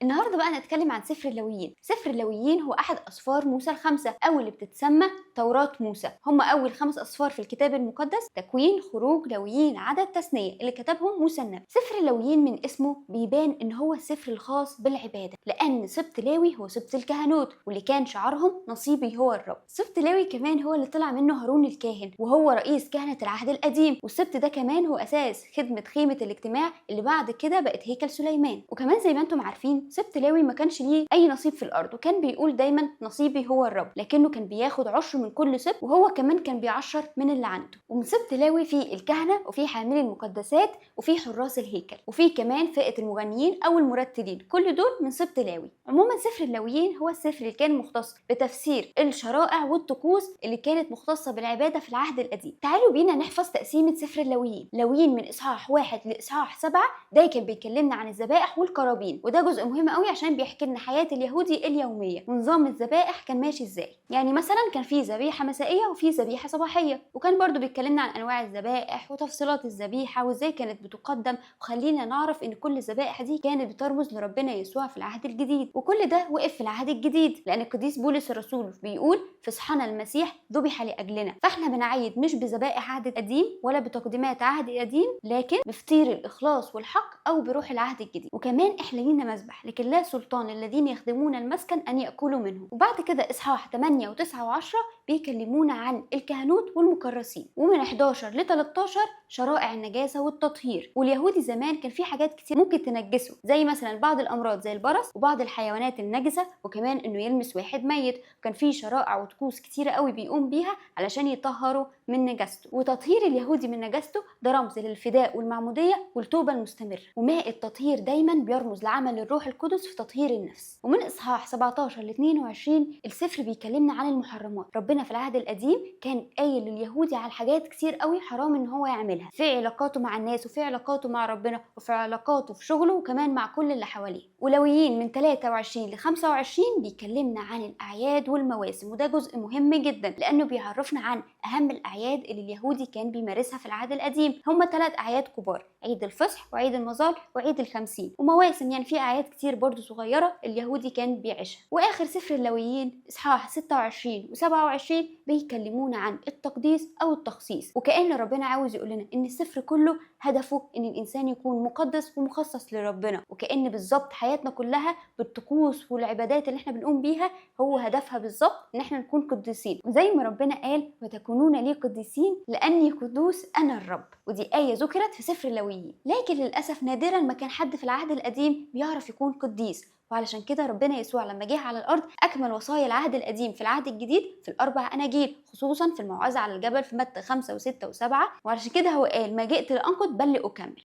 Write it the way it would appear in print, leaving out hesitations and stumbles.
النهارده بقى نتكلم عن سفر اللاويين. سفر اللاويين هو احد اسفار موسى الخمسة او اللي بتتسمى توراة موسى. هم اول 5 اسفار في الكتاب المقدس: تكوين، خروج، لاويين، عدد، تثنية، اللي كتبهم موسى النبي. سفر اللاويين من اسمه بيبان ان هو السفر الخاص بالعبادة، لان سبط لاوي هو سبط الكهنوت واللي كان شعارهم نصيبي هو الرب. سبط لاوي كمان هو اللي طلع منه هارون الكاهن وهو رئيس كهنة العهد القديم، والسبط ده كمان هو اساس خدمة خيمة الاجتماع اللي بعد كده بقت هيكل سليمان. وكمان زي ما انتم عارفين سبط لاوي ما كانش ليه اي نصيب في الارض، وكان بيقول دايما نصيبي هو الرب، لكنه كان بياخد عشر من كل سبط، وهو كمان كان بيعشر من اللي عنده. ومن سبط لاوي في الكهنة وفي حاملي المقدسات وفي حراس الهيكل وفي كمان فئة المغنيين او المرتلين، كل دول من سبط لاوي. عموما سفر اللاويين هو السفر اللي كان مختص بتفسير الشرائع والطقوس اللي كانت مختصة بالعبادة في العهد القديم. تعالوا بينا نحفظ تقسيمه سفر اللاويين. لاويين من اصحاح 1 لاصحاح 7 ده كان بيكلمنا عن الذبائح والقرابين، وده جزء مهم قوي عشان بيحكي لنا حياة اليهودي اليومية ونظام الذبائح كان ماشي ازاي. يعني مثلا كان في ذبيحة مسائية وفي ذبيحة صباحية، وكان برضو بيتكلمنا عن انواع الذبائح وتفصيلات الذبيحة وازاي كانت بتقدم، وخلينا نعرف ان كل الذبائح دي كانت بترمز لربنا يسوع في العهد الجديد. وكل ده وقف في العهد الجديد لان القديس بولس الرسول بيقول فصحنا المسيح ذبح لاجلنا. فاحنا بنعيد مش بذبائح عهد قديم ولا بتقديمات عهد قديم، لكن بفطير الاخلاص والحق او بروح العهد الجديد. وكمان احنا لينا مذبح، لكن لا سلطان الذين يخدمون المسكن ان ياكلوا منه. وبعد كده اصحاح 8 و9 و10 بيكلمونا عن الكهنوت والمكرسين، ومن 11 ل 13 شرائع النجاسة والتطهير. واليهودي زمان كان في حاجات كتير ممكن تنجسه، زي مثلا بعض الامراض زي البرص وبعض الحيوانات النجسة، وكمان انه يلمس واحد ميت. وكان في شرائع وطقوس كتيرة قوي بيقوم بيها علشان يطهروا من نجاسته. وتطهير اليهودي من نجاسته ده رمز للفداء والمعموديه والتوبة المستمرة. وماء التطهير دايما بيرمز لعمل الروح القدس في تطهير النفس. ومن اصحاح 17 ل 22 السفر بيكلمنا عن المحرمات. ربنا في العهد القديم كان قايل لليهودي على حاجات كتير قوي حرام ان هو يعملها في علاقاته مع الناس وفي علاقاته مع ربنا وفي علاقاته في شغله وكمان مع كل اللي حواليه. ولويين من 23 ل 25 بيكلمنا عن الاعياد والمواسم، وده جزء مهم جدا لانه بيعرفنا عن اهم الاعياد اللي اليهودي كان بيمارسها في العهد القديم. هم 3 اعياد كبار: عيد الفصح وعيد المظال وعيد الخمسين. ومواسم يعني في اعياد كتير برضو صغيرة اليهودي كان بيعيشها. واخر سفر اللاويين اصحاح 26 و27 بيكلمونا عن التقديس او التخصيص، وكأن ربنا عاوز يقول لنا ان السفر كله هدفه ان الانسان يكون مقدس ومخصص لربنا، وكأن بالظبط حياتنا كلها بالطقوس والعبادات اللي احنا بنقوم بيها هو هدفها بالظبط ان احنا نكون قديسين، وزي ما ربنا قال وتكونون لي قديسين لاني قدوس انا الرب. ودي آية ذكرت في سفر اللاويين. لكن للأسف نادرا ما كان حد في العهد القديم بيعرف يكون قديس، وعلشان كده ربنا يسوع لما جه على الأرض أكمل وصايا العهد القديم في العهد الجديد في ال4 أناجيل، خصوصا في الموعظة على الجبل في متى 5 و6 و7. وعلشان كده هو قال ما جئت لأنقض بل لأكمل.